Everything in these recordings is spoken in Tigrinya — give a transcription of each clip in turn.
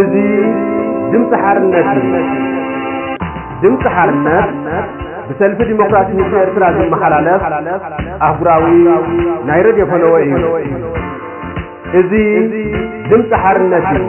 እዚ ድምፂ ሓርነት እዩ። ድምፂ ሓርነት ብሰልፊ ዲሞክራሲ ህዝቢ ኤርትራ ዝመሓላለፍ ኣህጉራዊ ናይ ሬድዮ ፈነወ እዩ። እዚ ድምፂ ሓርነት እዩ።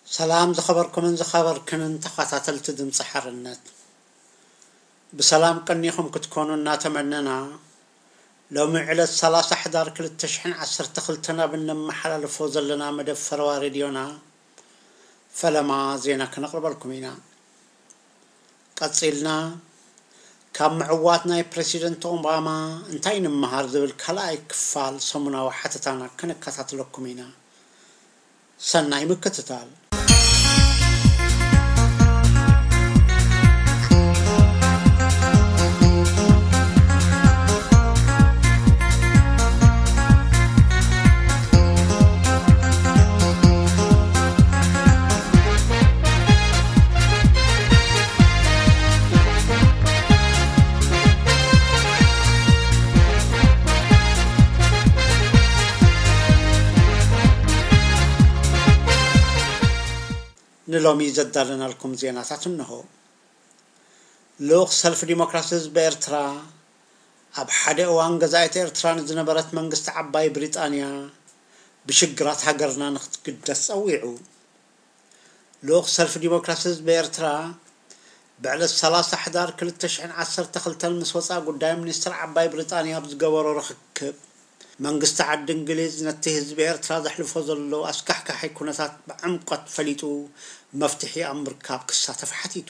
ሰላም ዝኸበርኩምን ዝኸበርክንን ተኸታተልቲ ድምፂ ሓርነት፣ ብሰላም ቀኒኹም ክትኮኑ እናተመነና፣ ሎሚ ዕለት ሰላሳ ሕዳር ክልተ ሽሕን ዓሰርተ ክልተን ኣብ እነመሓላልፎ ዘለና መደብ ፈረዋ ሬድዮና ፈለማ ዜና ክነቕርበልኩም ኢና። ቀጺልና፣ ካብ ምዕዋት ናይ ፕረሲደንት ኦባማ እንታይ ንምሃር ዝብል ካልኣይ ክፋል ሰሙናዊ ሓተታና ከነከታትለኩም ኢና። ሰናይ ምክትታል። ንሎሚ ዘዳለናልኩም ዜናታት እንሆ። ልኡኽ ሰልፊ ዲሞክራሲ ህዝቢ ኤርትራ፣ ኣብ ሓደ እዋን ገዛኢት ኤርትራ ንዝነበረት መንግስቲ ዓባይ ብሪጣንያ ብሽግራት ሃገርና ንክትግደስ ጸዊዑ። ልኡኽ ሰልፊ ዲሞክራሲ ህዝቢ ኤርትራ፣ ብዕለት ሰላሳ ሕዳር ክልተ ሽሕን ዓሰርተ ክልተን ምስ ወጻኢ ጉዳይ ሚኒስትር ዓባይ ብሪጣንያ ኣብ ዝገበሮ ርኽክብ፣ መንግስቲ ዓዲ እንግሊዝ ነቲ ህዝቢ ኤርትራ ዘሕልፎ ዘሎ ኣስካሕካሒ ኩነታት ብዕምቆት ፈሊጡ መፍትሒ ኣብ ምርካብ ክሳተፍ ሓቲቱ።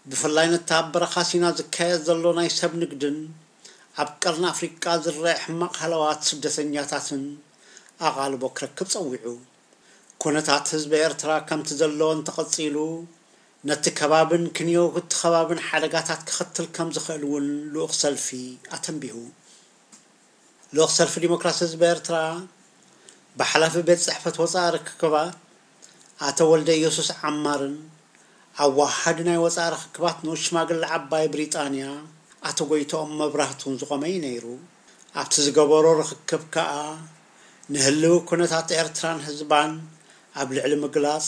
ብፍላይ ነቲ ኣብ በረኻ ሲና ዝካየድ ዘሎ ናይ ሰብ ንግድን ኣብ ቀርኒ ኣፍሪቃ ዝረአ ሕማቕ ሃለዋት ስደተኛታትን ኣቓልቦ ክረክብ ጸዊዑ። ኩነታት ህዝቢ ኤርትራ ከምቲ ዘሎ እንተቐጺሉ፣ ነቲ ከባብን ክንዮ እቲ ከባብን ሓደጋታት ከኸትል ከም ዝኽእል እውን ልኡኽ ሰልፊ ኣተንቢሁ። ልኡኽ ሰልፊ ዲሞክራሲ ህዝቢ ኤርትራ፣ ብሓላፊ ቤት ጽሕፈት ወጻኢ ርክክባት ኣቶ ወልደ ኢየሱስ ዓማርን ኣወሃሃዲ ናይ ወጻኢ ርክክባት ንኡስ ሽማግለ ዓባይ ብሪጣንያ ኣቶ ጎይትኦም መብራህቱን ዝቖመ እዩ ነይሩ። ኣብቲ ዝገበሮ ርክክብ ከኣ፣ ንህልዊ ኩነታት ኤርትራን ህዝባን ኣብ ልዕሊ ምግላጽ፣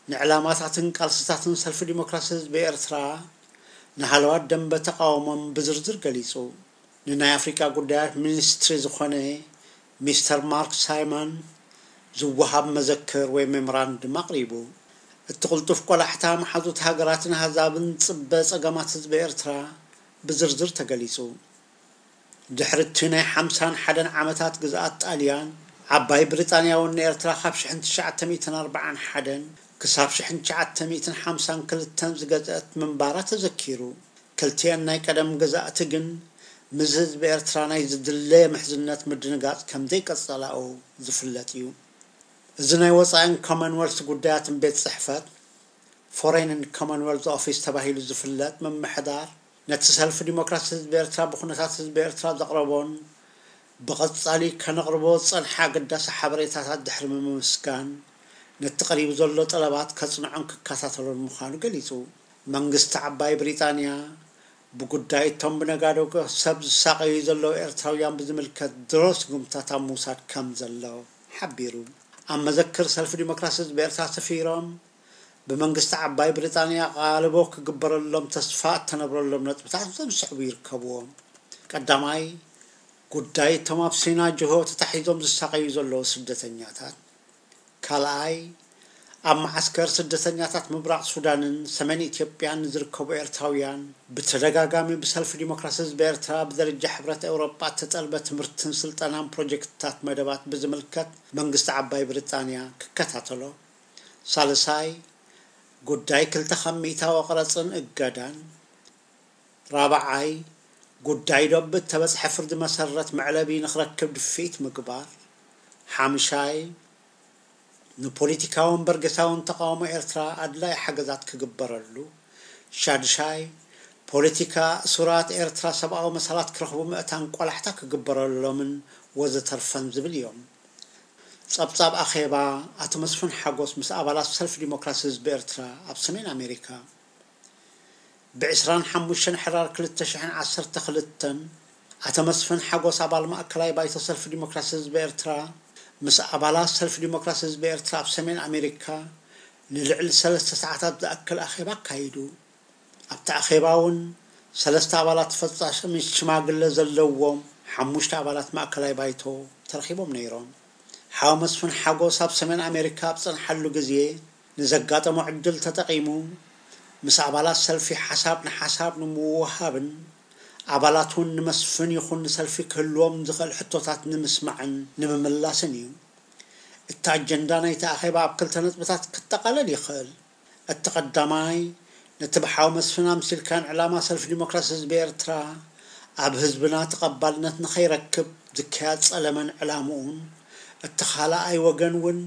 ንዕላማታትን ቃልስታትን ሰልፊ ዲሞክራሲ ህዝቢ ኤርትራ፣ ንሃለዋት ደንበ ተቓውሞን ብዝርዝር ገሊጹ። ንናይ ኣፍሪቃ ጉዳያት ሚኒስትሪ ዝኾነ ሚስተር ማርክ ሳይመን ዝወሃብ መዘክር ወይ ሜሞራንድም ኣቕሪቡ። እቲ ቅልጡፍ ቆላሕታ መሓዙት ሃገራትን ኣህዛብን ጽበ ጸገማት ህዝቢ ኤርትራ ብዝርዝር ተገሊጹ። ድሕሪ እቲ ናይ ሓምሳን ሓደን ዓመታት ግዝኣት ጣልያን፣ ዓባይ ብሪጣንያ እውን ንኤርትራ ካብ ሽሕን ትሽዓተ ሚእትን ኣርባዓን ሓደን ክሳብ ሽሕን ትሽዓተ ሚእትን ሓምሳን ክልተን ዝገዝአት ምንባራ ተዘኪሩ። ክልቲአን ናይ ቀደም ገዛእቲ ግን፣ ምስ ህዝቢ ኤርትራ ናይ ዝድለ ምሕዝነት ምድንጋጽ ከም ዘይቀጸላኡ ዝፍለጥ እዩ። እዚ ናይ ወጻኢን ኮመንወልስ ጉዳያትን ቤት ጽሕፈት፣ ፎሬን ኤንድ ኮመንወልዝ ኦፊስ ተባሂሉ ዝፍለጥ ምምሕዳር፣ ነቲ ሰልፊ ዲሞክራሲ ህዝቢ ኤርትራ ብኩነታት ህዝቢ ኤርትራ ዘቕረቦን ብቐጻሊ ከነቕርቦ ዝጸንሐ ኣገዳሲ ሓበሬታታት ድሕሪ ምምስጋን፣ ነቲ ቀሪቡ ዘሎ ጠለባት ከጽንዖን ክከታተሎን ምዃኑ ገሊጹ። መንግስቲ ዓባይ ብሪጣንያ፣ ብጉዳይ እቶም ብነጋዶ ሰብ ዝሳቐዩ ዘለዉ ኤርትራውያን ብዝምልከት ድሮ ስጉምትታት ኣብ ምውሳድ ከም ዘሎ ሓቢሩ። ኣብ መዘክር ሰልፊ ዲሞክራሲ ህዝቢ ኤርትራ ሰፊሮም፣ ብመንግስቲ ዓባይ ብሪጣንያ ኣቓልቦ ክግበረሎም ተስፋ እተነብረሎም ነጥብታት እዞም ዝስዕቡ ይርከብዎም። ቀዳማይ፣ ጉዳይ እቶም ኣብ ሲና ጅሆ ተታሒዞም ዝሳቐዩ ዘለዉ ስደተኛታት። ካልኣይ፣ ኣብ መዓስከር ስደተኛታት ምብራቕ ሱዳንን ሰሜን ኢትዮጵያን ንዝርከቡ ኤርትራውያን ብተደጋጋሚ ብሰልፊ ዲሞክራሲ ህዝቢ ኤርትራ ብደረጃ ሕብረት ኤውሮጳ እተጠልበ ትምህርትን ስልጠናን ፕሮጀክትታት መደባት ብዝምልከት መንግስቲ ዓባይ ብሪጣንያ ክከታተሎ። ሳልሳይ፣ ጉዳይ ክልተ ካብ ሚእታዊ ቀረጽን እገዳን። ራብዓይ፣ ጉዳይ ዶብ ብእተበጽሐ ፍርዲ መሰረት መዕለቢ ንኽረክብ ድፍኢት ምግባር። ሓምሻይ፣ ንፖለቲካዊ እምበር ገሳውን ተቓውሞ ኤርትራ ኣድላይ ሓገዛት ክግበረሉ። ሻድሻይ፣ ፖለቲካ እሱራት ኤርትራ ሰብኣዊ መሰላት ክረኽቡ ምእታን ቆላሕታ ክግበረሎምን ወዘተርፈን ዝብል እዮም። ጸብጻብ ኣኼባ ኣቶ መስፍን ሓጎስ ምስ ኣባላት ሰልፊ ዲሞክራሲ ህዝቢ ኤርትራ ኣብ ሰሜን ኣሜሪካ። ብዕስራን ሓሙሽተን ሕራር ክልተ ሽሕን ዓሰርተ ክልተን ኣቶ መስፍን ሓጎስ ኣባል ማእከላይ ባይቶ ሰልፊ ዲሞክራሲ ህዝቢ ኤርትራ ምስ ኣባላት ሰልፊ ዲሞክራሲ ህዝቢ ኤርትራ ኣብ ሰሜን ኣሜሪካ ንልዕሊ ሰለስተ ሰዓታት ዝኣክል ኣኼባ ኣካይዱ። ኣብቲ ኣኼባ እውን ሰለስተ ኣባላት ፈጻሚ ሽማግለ ዘለዎም ሓሙሽተ ኣባላት ማእከላይ ባይቶ ተረኺቦም ነይሮም። ሓው መስፍን ሓጎስ ኣብ ሰሜን ኣሜሪካ ኣብ ጸንሓሉ ግዜ ንዘጋጠሞ ዕድል ተጠቒሙ ምስ ኣባላት ሰልፊ ሓሳብ ንሓሳብ ንምውሃብን ኣባላት እውን ንመስፍን ይኹን ንሰልፊ ክህልዎም ዝኽእል ሕቶታት ንምስማዕን ንምምላስን እዩ። እቲ ኣጀንዳ ናይቲ ኣኼባ ኣብ ክልተ ነጥብታት ክጠቓለል ይኽእል። እቲ ቀዳማይ፣ ነቲ ብሓው መስፍን ኣምሲልካን ዕላማ ሰልፊ ዲሞክራሲ ህዝቢ ኤርትራ ኣብ ህዝብና ተቐባልነት ንኸይረክብ ዝካየድ ጸለመን ዕላምኡን፣ እቲ ካልኣይ ወገን እውን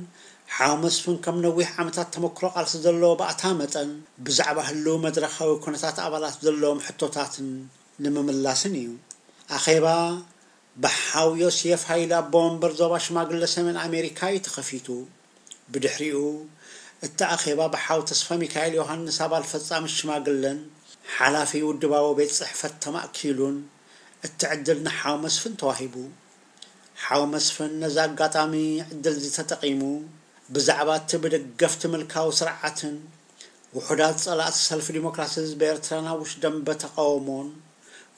ሓው መስፍን ከም ነዊሕ ዓመታት ተመክሮ ቃልሲ ዘለዎ ባእታ መጠን ብዛዕባ ህልው መድረኻዊ ኩነታት ኣባላት ዘለዎም ሕቶታትን ንምምላስን እዩ። ኣኼባ ብሓው ዮሴፍ ሃይለ ኣቦ ወንበር ዞባ ሽማግለ ሰሜን ኣሜሪካ እዩ ተኸፊቱ። ብድሕሪኡ እቲ ኣኼባ ብሓው ተስፋ ሚካኤል ዮሃንስ ኣባል ፈጻሚ ሽማግለን ሓላፊ ውድባዊ ቤት ጽሕፈት ተማእኪሉን እቲ ዕድል ንሓው መስፍን ተዋሂቡ። ሓው መስፍን ነዚ ኣጋጣሚ ዕድል እዚ ተጠቒሙ ብዛዕባ እቲ ብደገፍቲ ምልካዊ ስርዓትን ውሑዳት ጸላእቲ ሰልፊ ዲሞክራሲ ህዝቢ ኤርትራን ኣብ ውሽጢ ደንበ ተቓውሞን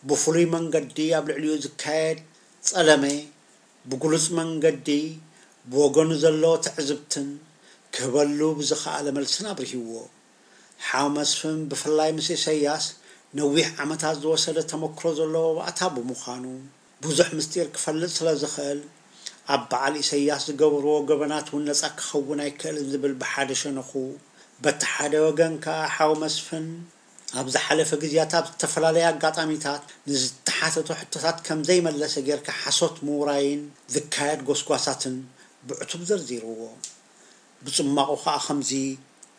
ብፍሉይ መንገዲ ኣብ ልዕሊኡ ዝካየድ ጸለመ ብግሉጽ መንገዲ ብወገኑ ዘሎ ትዕዝብትን ክህበሉ ብዝኸኣለ መልስን ኣብርሂዎ። ሓው መስፍን ብፍላይ ምስ ኢሰያስ ነዊሕ ዓመታት ዝወሰደ ተመክሮ ዘለዎ ባእታ ብምዃኑ ብዙሕ ምስጢር ክፈልጥ ስለ ዝኽእል ኣብ በዓል ኢሰያስ ዝገብርዎ ገበናት እውን ነጻ ክኸውን ኣይክእልን ዝብል ብሓደ ሸነኹ፣ በቲ ሓደ ወገን ከኣ ሓው መስፍን ኣብ ዝሓለፈ ግዜያት ኣብ ዝተፈላለየ ኣጋጣሚታት ንዝተሓተቶ ሕቶታት ከም ዘይመለሰ ጌርካ ሓሶት ምውራይን ዝካየድ ጎስጓሳትን ብዕቱብ ዘርዚርዎ። ብጽማቑ ከኣ ከምዚ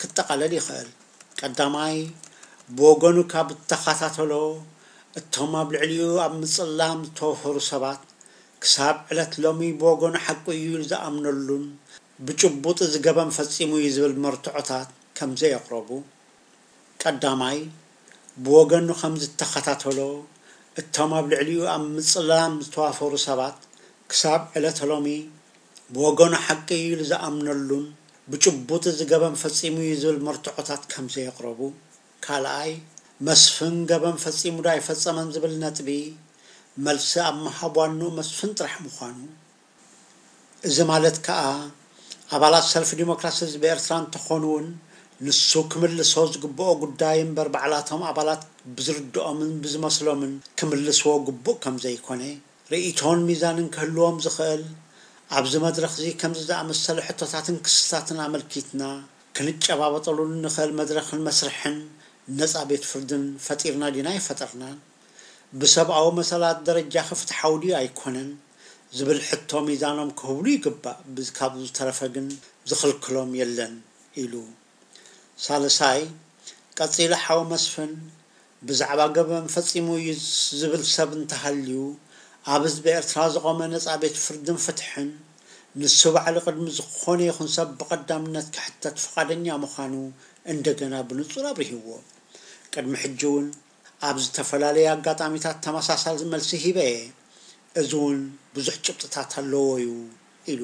ክጠቓለል ይኽእል። ቀዳማይ፣ ብወገኑ ካብ እተኸታተሎ፣ እቶም ኣብ ልዕሊኡ ኣብ ምጽላም ዝተወፈሩ ሰባት ክሳብ ዕለት ሎሚ ብወገኑ ሓቂ እዩ ኢሉ ዝኣምነሉን ብጭቡጥ እዚ ገበን ፈጺሙ እዩ ዝብል መርትዖታት ከም ዘየቕረቡ። ቀዳማይ፣ ብወገኑ ከም ዝተኸታተሎ፣ እቶም ኣብ ልዕሊኡ ኣብ ምጽላም ዝተዋፈሩ ሰባት ክሳብ ዕለተ ሎሚ ብወገኑ ሓቂ እዩ ኢሉ ዝኣምነሉን ብጭቡጥ እዚ ገበን ፈጺሙ እዩ ዝብል መርትዖታት ከም ዘየቕረቡ። ካልኣይ፣ መስፍን ገበን ፈጺሙ ዶ ኣይፈጸመን ዝብል ነጥቢ መልሲ ኣብ ምሃብ ዋንኡ መስፍን ጥራሕ ምዃኑ። እዚ ማለት ከኣ ኣባላት ሰልፊ ዲሞክራሲ ህዝቢ ኤርትራ እንተኾኑ እውን ንሱ ክምልሶ ዝግብኦ ጉዳይ እምበር ባዕላቶም ኣባላት ብዝርድኦምን ብዝመስሎምን ክምልስዎ ግቡእ ከም ዘይኮነ ርእይቶን ሚዛንን ክህልዎም ዝኽእል ኣብዚ መድረኽ እዚ ከምዚ ዝኣመሰለ ሕቶታትን ክስታትን ኣመልኪትና ክንጨባበጠሉ እንኽእል መድረኽን መስርሕን ነጻ ቤት ፍርድን ፈጢርና ዲና ኣይፈጠርናን? ብሰብኣዊ መሰላት ደረጃ ከ ፍትሓዊ ድዩ ኣይኮነን ዝብል ሕቶ ሚዛኖም ክህብሉ ይግባእ። ብዝ-፣ ካብኡ ዝተረፈ ግን ዝኽልክሎም የለን ኢሉ። ሳልሳይ፣ ቀጺሉ ሓው መስፍን ብዛዕባ ገበን ፈጺሙ እዩ ዝብል ሰብ እንተሃልዩ ኣብ ህዝቢ ኤርትራ ዝቖመ ነጻ ቤት ፍርድን ፍትሕን ንሱ ባዕሉ ቅድሚ ዝኾነ ይኹን ሰብ ብቐዳምነት ክሕተት ፍቓደኛ ምዃኑ እንደገና ብንጹር ኣብሪህዎ። ቅድሚ ሕጂ እውን ኣብ ዝተፈላለየ ኣጋጣሚታት ተመሳሳሊ መልሲ ሂበ እየ። እዚ እውን ብዙሕ ጭብጥታት ኣለዎ እዩ ኢሉ።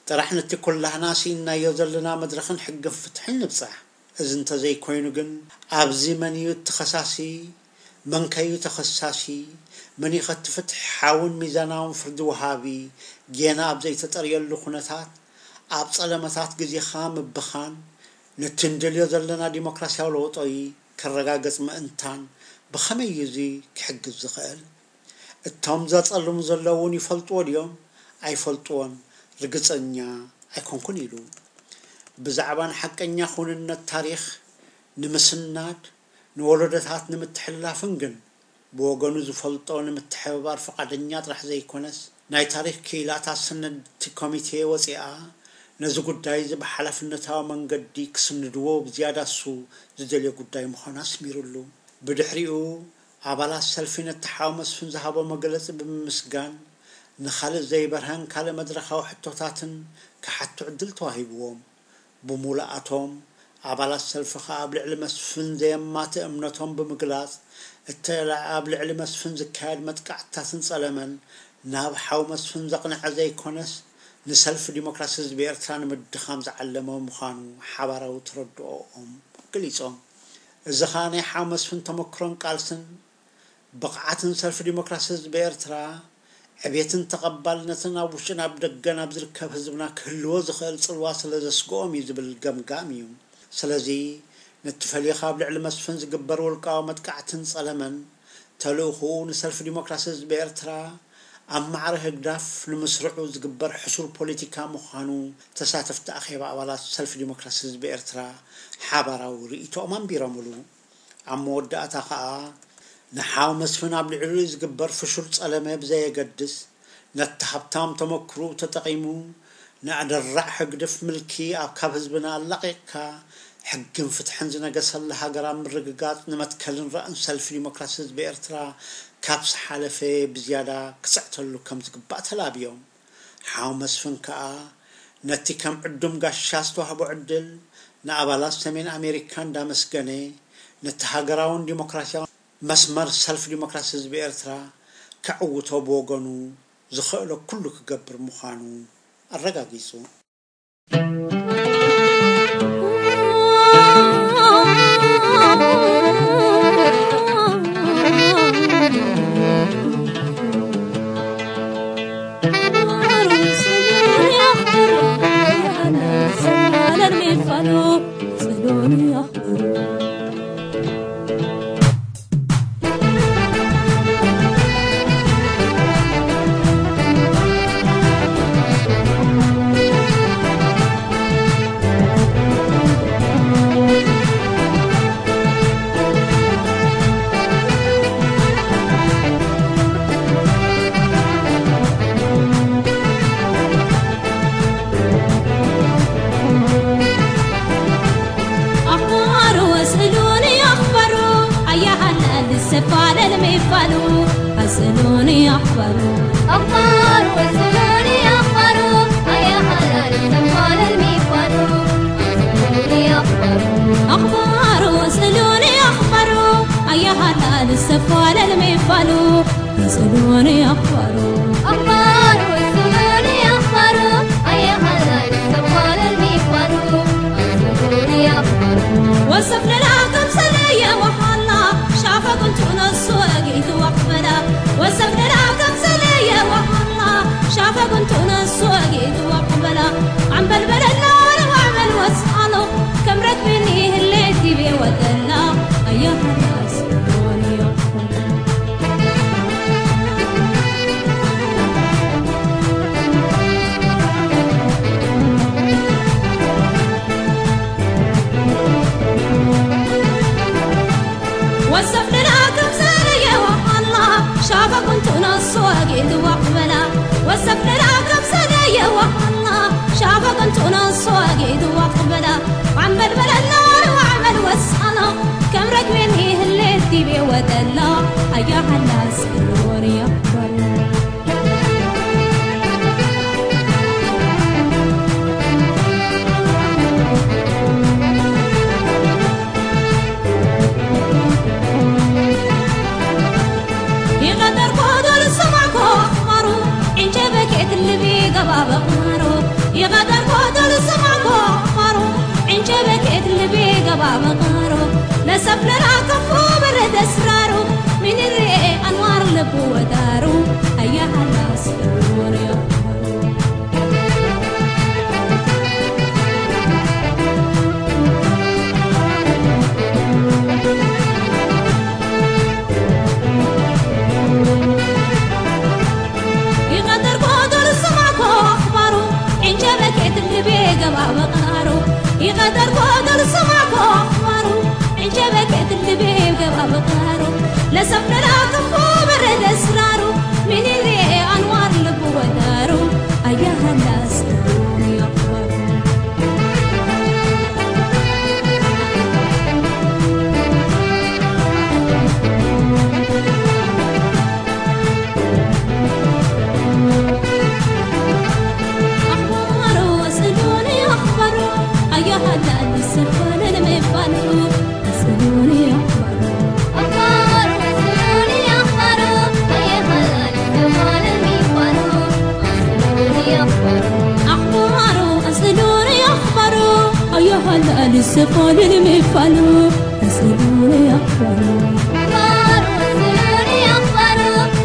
ጥራሕ ነቲ ኩላህና ስኢንናዮ ዘለና መድረኽን ሕግን ፍትሕን ንብጻሕ። እዚ እንተዘይኮይኑ ግን ኣብዚ መን እዩ እቲ ኸሳሲ፣ መን ከዩ ተኸሳሲ፣ መን እዩ ከቲ ፍትሒ ሓውን ሚዛናውን ፍርዲ ወሃቢ ጌና ኣብ ዘይተጠርየሉ ኩነታት ኣብ ጸለመታት ግዜኻ ምብኻን ነቲ እንደልዮ ዘለና ዲሞክራሲያዊ ለውጦይ ከረጋገጽ ምእንታን ብኸመይ እዩ እዚ ክሕግዝ ዝኽእል? እቶም ዘጸልሙ ዘለዉ እውን ይፈልጥዎ ድዮም? ኣይፈልጥዎን፣ ርግጸኛ ኣይኮንኩን ኢሉ። ብዛዕባ ንሓቀኛ ክውንነት ታሪኽ ንምስናድ፣ ንወለዶታት ንምትሕልላፍን ግን ብወገኑ ዝፈልጦ ንምትሕብባር ፍቓደኛ ጥራሕ ዘይኮነስ፣ ናይ ታሪኽ ክኢላታት ሰነድቲ ኮሚቴ ወጺኣ ነዚ ጉዳይ እዚ ብሓላፍነታዊ መንገዲ ክስንድዎ ብዝያዳ እሱ ዝደልዮ ጉዳይ ምዃኑ ኣስሚሩሉ። ብድሕሪኡ ኣባላት ሰልፊ ነቲ ሓው መስፍን ዝሃቦ መግለጺ ብምምስጋን፣ ንኻልእ ዘይበርሀን ካልእ መድረኻዊ ሕቶታትን ክሓቱ ዕድል ተዋሂብዎም። ብምሉኣቶም ኣባላት ሰልፊ ከኣ ኣብ ልዕሊ መስፍን ዘየማትእ እምነቶም ብምግላጽ፣ እቲ ኣብ ልዕሊ መስፍን ዝካየድ መጥቃዕትታትን ጸለመን ናብ ሓው መስፍን ዘቕንዐ ዘይኮነስ፣ ንሰልፊ ዲሞክራሲ ህዝቢ ኤርትራ ንምድኻም ዝዓለመ ምዃኑ ሓባራዊ ተረድኦኦም ገሊጾም። እዚ ኸኣ ናይ ሓው መስፍን ተመክሮን ቃልስን ብቕዓትን ሰልፊ ዲሞክራሲ ህዝቢ ኤርትራ ዕቤትን ተቐባልነትን ኣብ ውሽጥን ኣብ ደገን ኣብ ዝርከብ ህዝብና ክህልዎ ዝኽእል ጽልዋ ስለ ዘስግኦም እዩ ዝብል ገምጋም እዩ። ስለዚ ነቲ ፈሊኻ ኣብ ልዕሊ መስፍን ዝግበር ውልቃዊ መጥቃዕትን ጸለመን ተልእኾኡ ንሰልፊ ዲሞክራሲ ህዝቢ ኤርትራ ኣብ ማዕረ ህግዳፍ ንምስርዑ ዝግበር ሕሱር ፖለቲካ ምዃኑ ተሳተፍቲ ኣኼባ ኣባላት ሰልፊ ዲሞክራሲ ህዝቢ ኤርትራ ሓባራዊ ርእይቶኦም ኣንቢሮምሉ። ኣብ መወዳእታ ኸኣ ንሓው መስፍን ኣብ ልዕሊኡ ዝግበር ፍሹል ጸለመ ብዘየገድስ፣ ነቲ ሃብታም ተመክሮኡ ተጠቒሙ፣ ንኣደራዕ ህግድፍ ምልኪ ኣብ ካብ ህዝብና ኣላቒቕካ፣ ሕግን ፍትሕን ዝነገሰላ ሃገር ኣብ ምርግጋጽ ንመትከልን ራእን ሰልፊ ዲሞክራሲ ህዝቢ ኤርትራ ካብ ዝሓለፈ ብዝያዳ ክጽዕተሉ ከም ዝግባእ ተላብዮም። ሓው መስፍን ከኣ ነቲ ከም ዕዱም ጋሻ ዝተዋህቦ ዕድል ንኣባላት ሰሜን ኣሜሪካ እንዳመስገነ፣ ነቲ ሃገራውን ዲሞክራሲያውን መስመር ሰልፊ ዲሞክራሲ ህዝቢ ኤርትራ ከዕውቶ ብወገኑ ዝኽእሎ ኩሉ ክገብር ምዃኑ ኣረጋጊጹ። ኣኽባሩ ወስእሉኒ ኣኽባሩ ኣያሃላ ልሰፋለል ምፋሉ ኣስእሉኒ ኣኽባሩ ኣኽባሩ ወስእሉኒ ኣኽባሩ ኣያሃላ ልሰፋለል ምፋሉ ኣስእሉኒ ኣኽባሩ ኣኽባሩ ወስእሉኒ ኣኽባሩ ኣያሃላ ልሰፋለል ምፋሉ ኣስእሉኒ ኣኽባሩ ኣኽባሩ ወስእሉኒ ኣኽባሩ ኣያሃላ ልሰፋለል ምፋሉ ኣስእሉኒ ኣኽባሩ ወሰፍ ለላ ከምሰለየ ወሃላ ሻፈ ጉንቱ ነሱ እጊቱ ወኽበላ ወሰፍ ለላ ከምሰለየ ወሃላ ሻፈ ጉንቱ ነሱ እጊቱ ወኽበላ ዓምበል በለላ ረዋዕበል ወስኣሎ ከም ረግብኒ ህሌት ዲቤ ወጠላ ኣያሃላ ኣስእሉኒ ኣኽባሩ ወሰፍ ለላ ከም ዘለየ ወሃላ ሻፈ ጉንቱ ነሱ ኣጊእትዋ ክበላ ወሰፍ ለላ ከም ዘለየ ወሃላ ሻፈ ጉንቱ ነሱ ኣጊእትዋ ክበላ ዓምበል በለላ ዋዕበል ወሳላ ከም ረግቤን ይህሌት ዲቤ ወጠላ ኣያሃላ ስክሎር ያባላ ይቐደር ኮዶር ሰማዕኮ ኣኽባሩ ዕንጨበኬት ልቢ ገባ በቕማሮ ይቐደር ኮዶር ሰማዕኮ ኣኽባሩ ዕንጨበኬት ልቢ ገባ በቕማሮ ለሰብ ለራከፎ በረደ ስራሩ ሚንሬ ኣንዋር ልቡ ወዳሩ ኣያሃላ ስክሎር ያባላ ቤገባ በቃሩ ይቀደር ቆደር ሰማኮ አኽባሩ እንጀበከት ልቤ ገባ በቃሩ ለሰፍነላ ክፎ በረደ ስራሩ ሚኒሪ አንዋር ልቡ ወዳሩ አያሃላ ስራሩ ያኽባሩ أخباره أسألوني أخباره أيها الناس السفر المفعل أسألوني أخباره أخباره أسألوني أخباره أيها الناس السفر المفعل أخباره أسألوني أخباره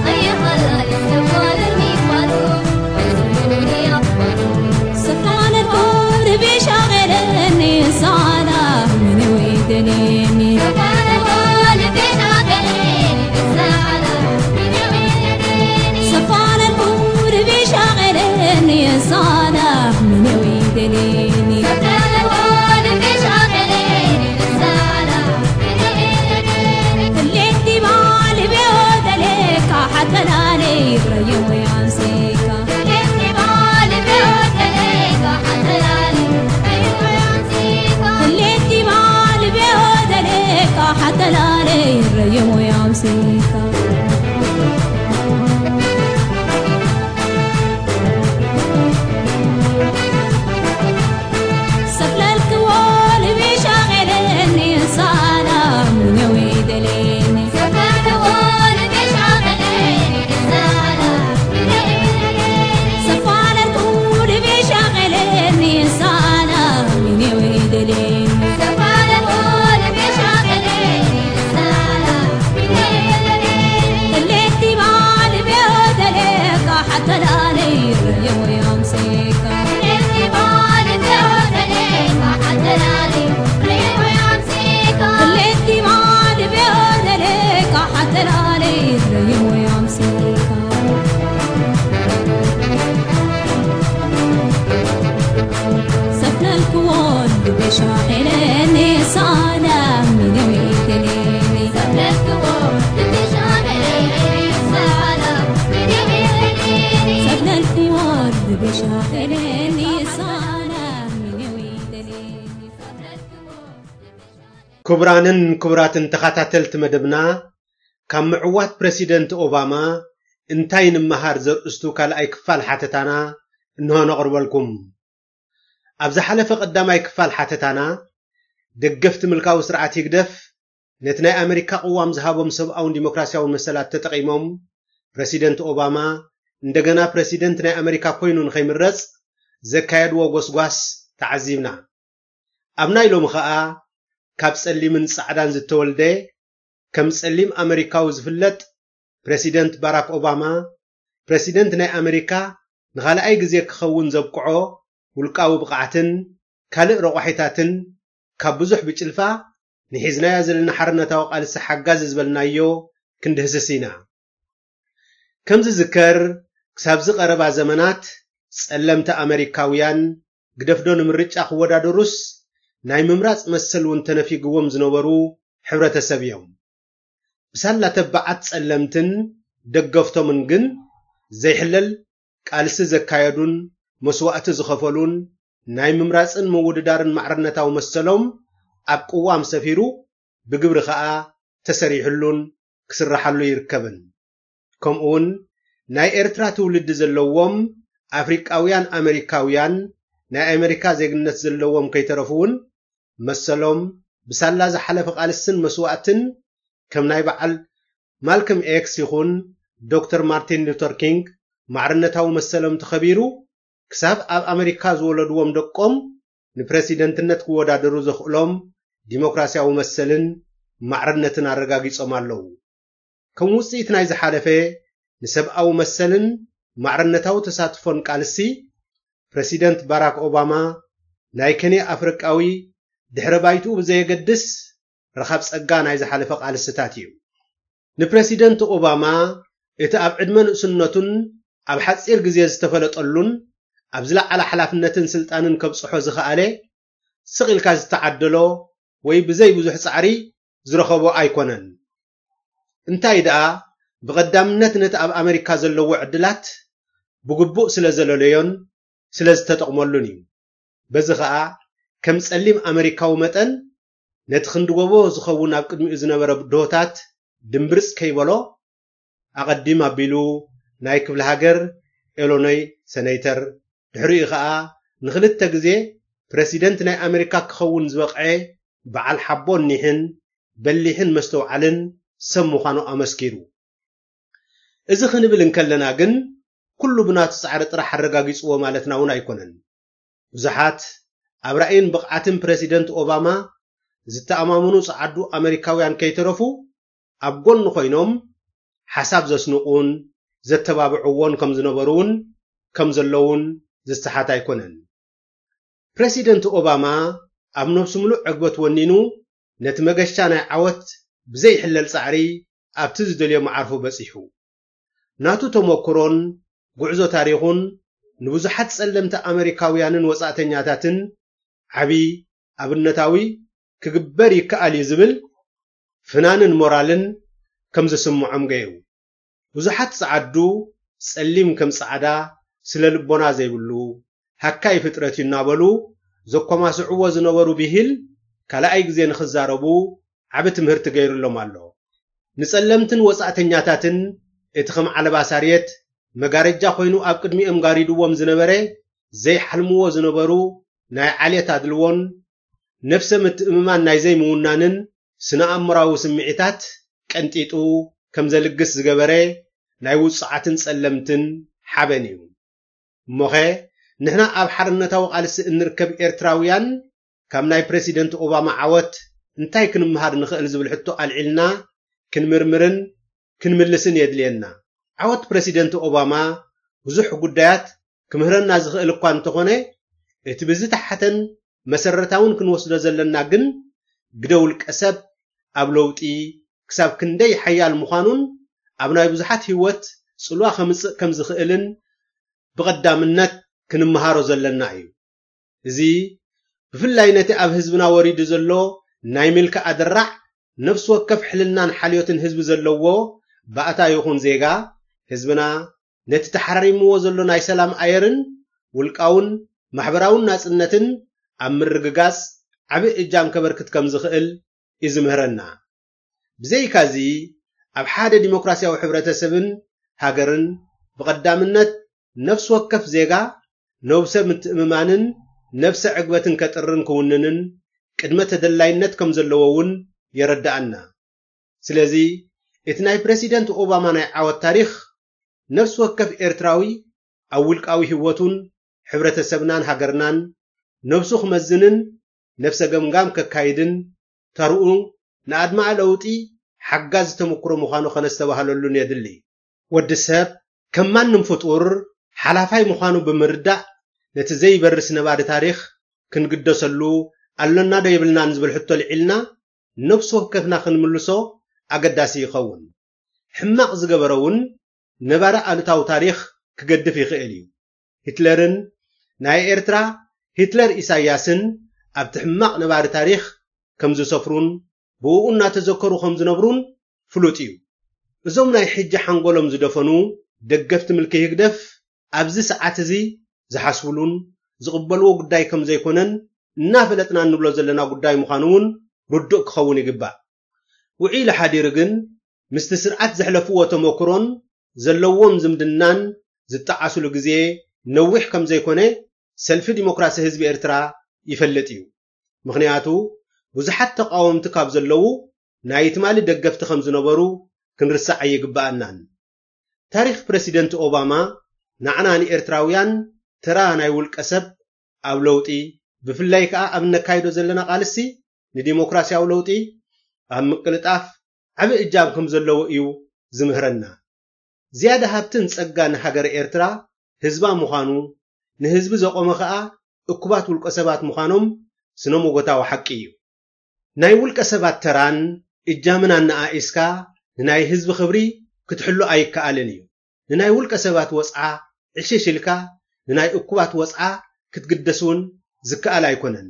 أيها الناس السفر المفعل أسألوني أخباره سفان الكون بشغلني صالة من ويدنيني سفان الكون بشغلني صالة من ويدنيني اللي احتمال بيودلك حتى لا لي ريم ويانسيكا ክቡራንን ክቡራትን ተኸታተልቲ መደብና፣ ካብ ምዕዋት ፕረሲደንት ኦባማ እንታይ ንምሃር ዘርእስቱ ካልኣይ ክፋል ሓተታና እንሆ ነቕርበልኩም። ኣብ ዝሓለፈ ቀዳማይ ክፋል ሓተታና፣ ደገፍቲ ምልካዊ ስርዓት ህግደፍ ነቲ ናይ ኣመሪካ ቅዋም ዝሃቦም ሰብኣውን ዲሞክራሲያውን መሰላት ተጠቒሞም፣ ፕረሲደንት ኦባማ እንደገና ፕረሲደንት ናይ ኣመሪካ ኮይኑ ንኸይምረጽ ዘካየድዎ ጎስጓስ ተዓዚብና። ኣብ ናይ ሎሚ ኸኣ፣ ካብ ጸሊምን ጻዕዳን ዝተወልደ፣ ከም ጸሊም ኣመሪካዊ ዝፍለጥ ፕረሲደንት ባራክ ኦባማ፣ ፕረሲደንት ናይ ኣመሪካ ንኻልኣይ ግዜ ክኸውን ዘብቅዖ ውልቃዊ ብቕዓትን ካልእ ረቋሒታትን፣ ካብ ብዙሕ ብጭልፋ ንሒዝናዮ ዘለና ሓርነታዊ ቃልሲ ሓጋዚ ዝበልናዮ ክንድህስስ ኢና። ከም ዝዝከር፣ ክሳብዚ ቀረባ ዘመናት ጸለምቲ ኣመሪካውያን ግደፍዶ ንምርጫ ክወዳደሩስ ናይ ምምራጽ መሰል እውን ተነፊግዎም ዝነበሩ ሕብረተሰብ እዮም። ብሳላ ተባዓት ጸለምትን ደገፍቶምን ግን ዘይሕለል ቃልሲ ዘካየዱን መስዋእቲ ዝኸፈሉን ናይ ምምራጽን ምውድዳርን ማዕርነታዊ መሰሎም ኣብ ቅዋም ሰፊሩ ብግብሪ ከኣ ተሰሪሕሉን ክስረሓሉ ይርከብን። ከምኡውን ናይ ኤርትራ ትውልዲ ዘለዎም ኣፍሪቃውያን ኣመሪካውያን ናይ ኣመሪካ ዜግነት ዘለዎም ከይተረፉ እውን መሰሎም ብሳላ ዝሓለፈ ቃልስን መስዋእትን ከም ናይ በዓል ማልከም ኤክስ ይኹን ዶክተር ማርቲን ሉተር ኪንግ ማዕርነታዊ መሰሎም ተኸቢሩ ክሳብ ኣብ ኣመሪካ ዝወለድዎም ደቆም ንፕረሲደንትነት ክወዳደሩ ዘኽእሎም ዲሞክራሲያዊ መሰልን ማዕርነትን ኣረጋጊጾም ኣለዉ። ከም ውጽኢት ናይ ዝሓለፈ ንሰብኣዊ መሰልን ማዕርነታዊ ተሳትፎን ቃልሲ፣ ፕረሲደንት ባራክ ኦባማ ናይ ከኔ ኣፍሪቃዊ ድሕረ ባይትኡ ብዘየገድስ ረኻብ ጸጋ ናይ ዝሓለፈ ቃልስታት እዩ። ንፕረሲደንት ኦባማ እቲ ኣብ ዕድመ ንእስነቱን ኣብ ሓጺር ግዜ ዝተፈለጠሉን ኣብ ዝለዓለ ሓላፍነትን ስልጣንን ከብጽሖ ዝኸኣለ ስቕ ኢልካ ዝተዓደሎ ወይ ብዘይ ብዙሕ ጻዕሪ ዝረኸቦ ኣይኮነን። እንታይ ደኣ ብቐዳምነት ነቲ ኣብ ኣመሪካ ዘለዎ ዕድላት ብግቡእ ስለ ዘለለዮን ስለ ዝተጠቕመሉን እዩ። በዚ ኸኣ ከም ጸሊም ኣመሪካዊ መጠን ነቲ ክንዲ ጎቦ ዝኸውን ኣብ ቅድሚኡ ዝነበረ ብድሆታት ድምብርጽ ከይበሎ ኣቐዲም ኣቢሉ ናይ ክፍለ ሃገር ኤሎኖይ ሰነይተር፣ ድሕሪኡ ኸኣ ንኽልተ ግዜ ፕረሲደንት ናይ ኣመሪካ ክኸውን ዝበቕዐ በዓል ሓቦን ኒሕን በሊሕን መስተውዓልን ሰብ ምዃኑ ኣመስኪሩ። እዚ ክንብል እንከለና ግን ኩሉ ብናቱ ጻዕሪ ጥራሕ ኣረጋጊጽዎ ማለትና እውን ኣይኮነን። ብዙሓት ኣብ ራእይን ብቕዓትን ፕረሲደንት ኦባማ ዝተኣማመኑ ጸዓዱ ኣመሪካውያን ከይተረፉ ኣብ ጎኑ ኮይኖም ሓሳብ ዘስንቑን ዘተባብዕዎን ከም ዝነበሩ እውን ከም ዘለውን ዝሰሓት ኣይኮነን። ፕረሲደንት ኦባማ ኣብ ነብሱ ምሉእ ዕግበት ወኒኑ ነቲ መገሻ ናይ ዓወት ብዘይሕለል ጻዕሪ ኣብቲ ዝደልዮ መዓርፎ በጺሑ። ናቱ ተመክሮን ጉዕዞ ታሪኹን ንብዙሓት ጸለምቲ ኣመሪካውያንን ወጻእተኛታትን ዓቢ ኣብነታዊ ክግበር ይከኣል እዩ ዝብል ፍናንን ሞራልን ከም ዝስምዖም ገይሩ። ብዙሓት ጸዓዱ ጸሊም ከም ጻዕዳ፣ ስለ ልቦና ዘይብሉ፣ ሃካይ ፍጥረት እዩ እናበሉ ዘኮማስዕዎ ዝነበሩ ብሂል ካልኣይ ግዜ ንኽዛረቡ ዓቢ ትምህርቲ ገይሩሎም ኣሎ። ንጸለምትን ወጻእተኛታትን እቲ ከም ዓለባ ሳርየት መጋረጃ ኮይኑ ኣብ ቅድሚኦም ጋሪድዎም ዝነበረ ዘይሓልምዎ ዝነበሩ ናይ ዓሌት ኣድልዎን ነፍሰ ምትእምማን ናይ ዘይምውናንን ስነ ኣእምራዊ ስምዒታት ቀንጢጡ ከም ዘልግስ ዝገበረ ናይ ውጹዓትን ጸለምትን ሓበን እዩ። እሞኸ ንሕና ኣብ ሓርነታዊ ቃልሲ እንርከብ ኤርትራውያን ካብ ናይ ፕረሲደንት ኦባማ ዓወት እንታይ ክንምሃር ንኽእል ዝብል ሕቶ ኣልዒልና ክንምርምርን ክንምልስን የድልየና። ዓወት ፕረሲደንት ኦባማ ብዙሕ ጉዳያት ክምህረና ዝኽእል እኳ እንተኾነ እቲ ብዝተሓተን መሰረታውን ክንወስዶ ዘለና ግን ግደ ውልቀ ሰብ ኣብ ለውጢ ክሳብ ክንደይ ሓያል ምዃኑን ኣብ ናይ ብዙሓት ህይወት ጽልዋ ከምጽእ ከም ዝኽእልን ብቐዳምነት ክንምሃሮ ዘለና እዩ። እዚ ብፍላይ ነቲ ኣብ ህዝብና ወሪዱ ዘሎ ናይ ምልኪ ኣደራዕ ነፍሲ ወከፍ ሕልናን ሓልዮትን ህዝቢ ዘለዎ ባእታ ይኹን ዜጋ ህዝብና ነቲ ተሓራሪምዎ ዘሎ ናይ ሰላም ኣየርን ውልቃውን ማሕበራውን ናጽነትን ኣብ ምርግጋጽ ዓቢ እጃም ከበርክት ከም ዝኽእል እዩ ዝምህረና። ብዘይካዚ ኣብ ሓደ ዲሞክራሲያዊ ሕብረተሰብን ሃገርን ብቐዳምነት ነፍሲ ወከፍ ዜጋ ነብሰ ምትእምማንን ነብሰ ዕግበትን ከጥርን ክውንንን ቅድመ ተደላይነት ከም ዘለዎ እውን የረድኣና። ስለዚ እቲ ናይ ፕረሲደንት ኦባማ ናይ ዓወት ታሪኽ ነፍሲ ወከፍ ኤርትራዊ ኣብ ውልቃዊ ህይወቱን ሕብረተሰብናን ሃገርናን ነብሱ ክመዝንን ነብሰ ገምጋም ከካይድን ተርኡ ንኣድማዒ ለውጢ ሓጋዚ ተመክሮ ምዃኑ ከነስተባህለሉን የድሊ። ወዲ ሰብ ከም ማንም ፍጡር ሓላፋይ ምዃኑ ብምርዳእ ነቲ ዘይበርስ ነባሪ ታሪኽ ክንግደሰሉ ኣሎና ዶ የብልናን ዝብል ሕቶ ልዒልና ነብሲ ወከፍና ክንምልሶ ኣገዳሲ ይኸውን። ሕማቕ ዝገበረ እውን ነባሪ ኣሉታዊ ታሪኽ ክገድፍ ይኽእል እዩ። ሂትለርን ናይ ኤርትራ ሂትለር ኢሳያስን ኣብቲ ሕማቕ ነባሪ ታሪኽ ከም ዝሰፍሩን ብእኡ እናተዘከሩ ከም ዝነብሩን ፍሉጥ እዩ። እዞም ናይ ሕጂ ሓንጎሎም ዝደፈኑ ደገፍቲ ምልኪ ህግደፍ ኣብዚ ሰዓት እዚ ዝሓስብሉን ዝቕበልዎ ጉዳይ ከም ዘይኮነን እናፈለጥና እንብሎ ዘለና ጉዳይ ምዃኑ እውን ርዱእ ክኸውን ይግባእ። ውዒሉ ሓዲሩ ግን ምስቲ ስርዓት ዘሕለፍዎ ተመክሮን ዘለዎም ዝምድናን ዝጠዓስሉ ግዜ ነዊሕ ከም ዘይኮነ ሰልፊ ዲሞክራሲ ህዝቢ ኤርትራ ይፈልጥ እዩ። ምኽንያቱ ብዙሓት ተቓወምቲ ካብ ዘለዉ ናይ ትማሊ ደገፍቲ ከም ዝነበሩ ክንርሳዕ ኣይግብኣናን። ታሪኽ ፕረሲደንት ኦባማ ንዓና ንኤርትራውያን ተራ ናይ ውልቀ ሰብ ኣብ ለውጢ ብፍላይ ከኣ ኣብ እነካይዶ ዘለና ቃልሲ ንዲሞክራሲያዊ ለውጢ ኣብ ምቅልጣፍ ዓቢ እጃም ከም ዘለዎ እዩ ዝምህረና። ዝያዳ ሃብትን ጸጋን ሃገረ ኤርትራ ህዝባ ምዃኑ፣ ንህዝቢ ዘቖመ ከኣ እኩባት ውልቀ ሰባት ምዃኖም ስነ-መጎታዊ ሓቂ እዩ። ናይ ውልቀ ሰባት ተራን እጃምን ኣነኣኢስካ ንናይ ህዝቢ ክብሪ ክትሕሉ ኣይከኣልን እዩ። ንናይ ውልቀ ሰባት ወጽዓ ዕሽሽ ኢልካ ንናይ እኩባት ወጽዓ ክትግደስ እውን ዝከኣል ኣይኮነን።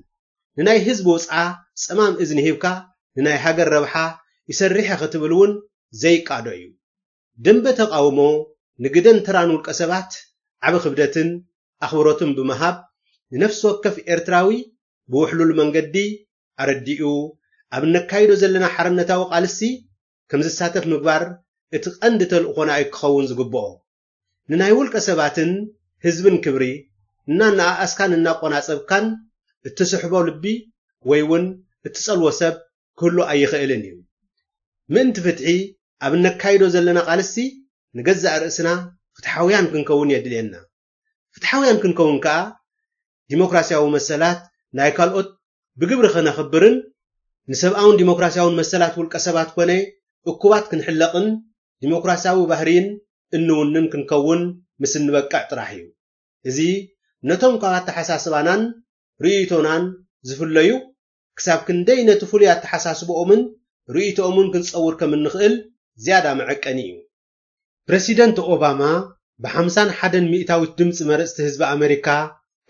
ንናይ ህዝቢ ወጽዓ ጸማም እዝኒ ሂብካ ንናይ ሃገር ረብሓ ይሰርሕ እየ ክትብል እውን ዘይቃዶ እዩ። ደንበ ተቓውሞ ንግደን ተራን ውልቀ ሰባት ዓቢ ክብደትን ኣኽብሮትን ብምሃብ ንነፍሲ ወከፍ ኤርትራዊ ብውሕሉል መንገዲ ኣረዲኡ ኣብ እነካይዶ ዘለና ሓርነታዊ ቃልሲ ከም ዝሳተፍ ምግባር እቲ ቀንዲ ተልእኾና እዩ ክኸውን ዝግብኦ። ንናይ ውልቀ ሰባትን ህዝብን ክብሪ እናነኣኣስካን እናቆናጸብካን እትስሕቦ ልቢ ወይ እውን እትጸልዎ ሰብ ክህሉ ኣይኽእልን እዩ። ምእንቲ ፍትሒ ኣብ እነካይዶ ዘለና ቃልሲ ንገዛእ ርእስና ፍትሓውያን ክንከውን የድልየና። ፍትሓውያን ክንከውን ከኣ ዲሞክራሲያዊ መሰላት ናይ ካልኦት ብግብሪ ከነኽብርን ንሰብኣውን ዲሞክራሲያውን መሰላት ውልቀ ሰባት ኮነ እኩባት ክንሕለቕን ዲሞክራሲያዊ ባህርይን እንውንን ክንከውን ምስ እንበቅዕ ጥራሕ እዩ። እዚ ነቶም ካብ ኣተሓሳስባናን ርእይቶናን ዝፍለዩ ክሳብ ክንደይ ነቲ ፍሉይ ኣተሓሳስብኦምን ርእይቶኦምን ክንጸውር ከም እንኽእል ዝያዳ መዐቀኒ እዩ። ፕረሲደንት ኦባማ ብሓምሳን ሓደን ሚእታዊት ድምፂ መረፅቲ ህዝቢ ኣመሪካ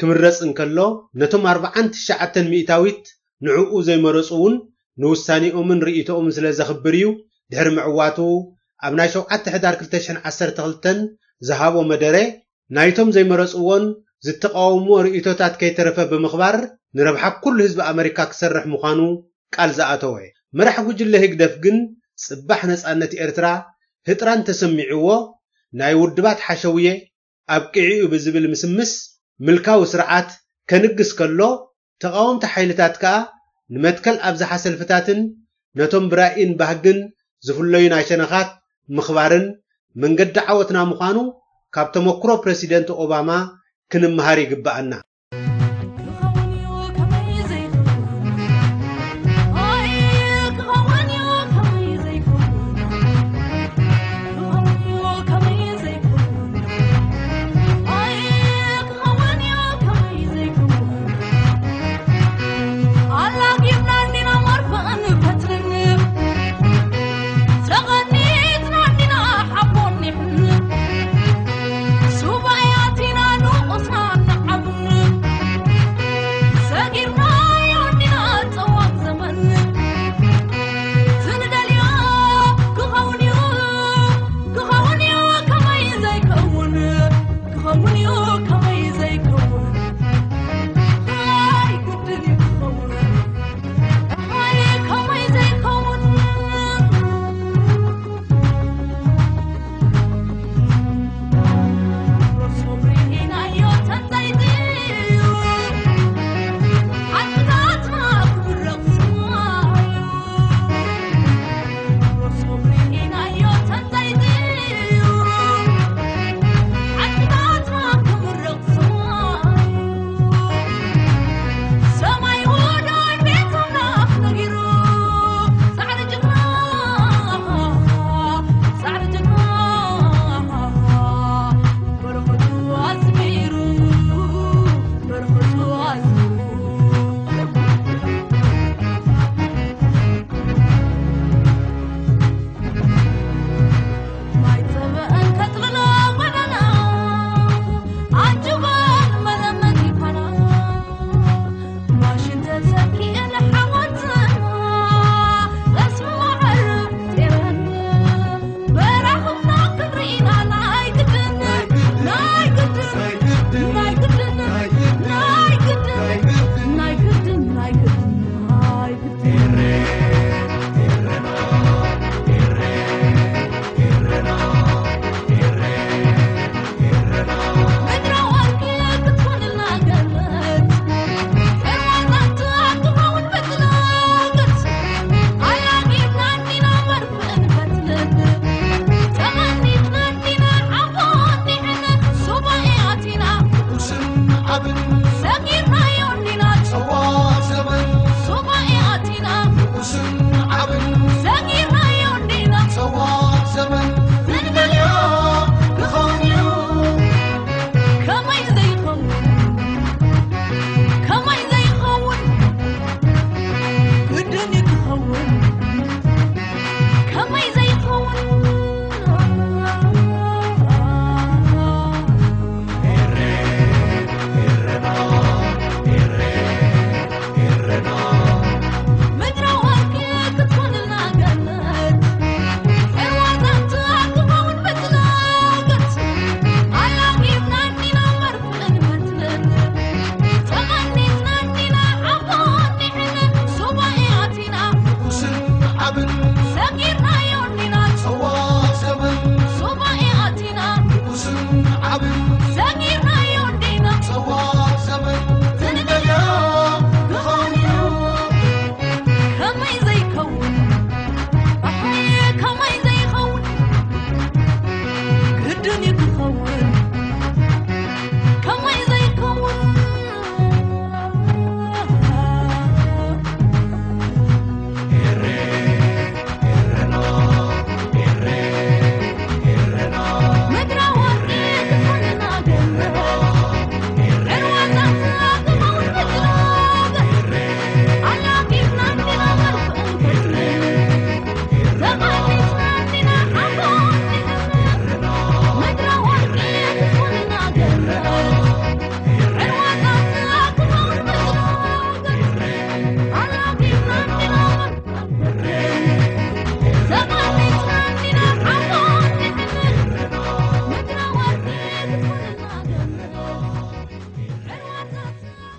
ክምረፅ እንከሎ ነቶም ኣርብዓን ትሽዓተን ሚእታዊት ንዕኡ ዘይመረፁ እውን ንውሳኔኦምን ርእይቶኦምን ስለ ዘኽብር እዩ ድሕሪ ምዕዋቱ ኣብ ናይ ሸውዓተ ሕዳር ክልተ ሽሕን ዓሰርተ ክልተን ዝሃቦ መደረ ናይቶም ዘይመረፅዎን ዝተቃወምዎ ርእይቶታት ከይተረፈ ብምኽባር ንረብሓ ኩሉ ህዝቢ ኣመሪካ ክሰርሕ ምዃኑ ቃል ዝኣተወ መራሕ ጉጅለ ህግደፍ ግን ጽባሕ ነጻነት ኤርትራ ህጥራን ተሰሚዕዎ ናይ ውድባት ሓሸውየ ኣብቂዑ ብዝብል ምስምስ ምልካዊ ስርዓት ከንግስ ከሎ ተቓወምቲ ሓይልታት ከኣ ንመትከል ኣብዝሓ ሰልፍታትን ነቶም ብራእይን ባህግን ዝፍለዩ ናይ ሸነኻት ምኽባርን መንገዲ ዓወትና ምዃኑ ካብ ተመክሮ ፕረሲደንት ኦባማ ክንምሃር ይግብኣና።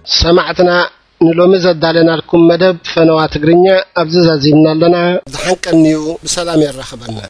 ሰማዕትና፣ ንሎሚ ዘዳለናልኩም መደብ ፈነዋ ትግርኛ ኣብዚ ዛዚምና ኣለና። ዝሓንቀንዩ ብሰላም የራኽበና።